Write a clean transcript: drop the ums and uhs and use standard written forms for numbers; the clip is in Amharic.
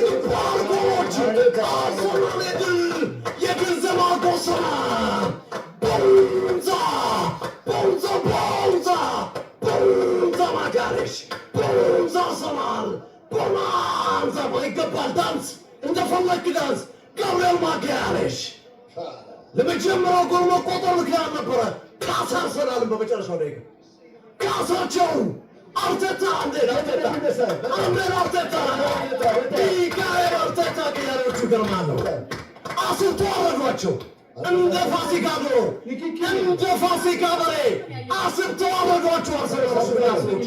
የተግባር ጎሎች አርሰናል የድል ዜማ ጎሰመ። ቦንዛ ቦንዛ ቦንዛ ቦንዛ ማጋሌሽ፣ ቦንዛ አርሰናል፣ ቦናንዛ። ይገባል፣ ዳንስ፣ እንደፈለክ ዳንስ። ጋብርኤል ማጋሌሽ ለመጀመሪያው ጎል መቆጠር ምክንያት ነበረ። ካሳ አርሰናልን በመጨረሻው ደቂቃ ካሳቸው። አርቴታ፣ አንዴ አርቴታ፣ አንዴ አርቴታ፣ ሚካኤል አርቴታ ቅያሬዎቹ ይገርማሉ። አስልቶ አረዷቸው። እንደ ፋሲካ ዶሮ፣ እንደ ፋሲካ በሬ አስልቶ አረዷቸው አርሰናሎች።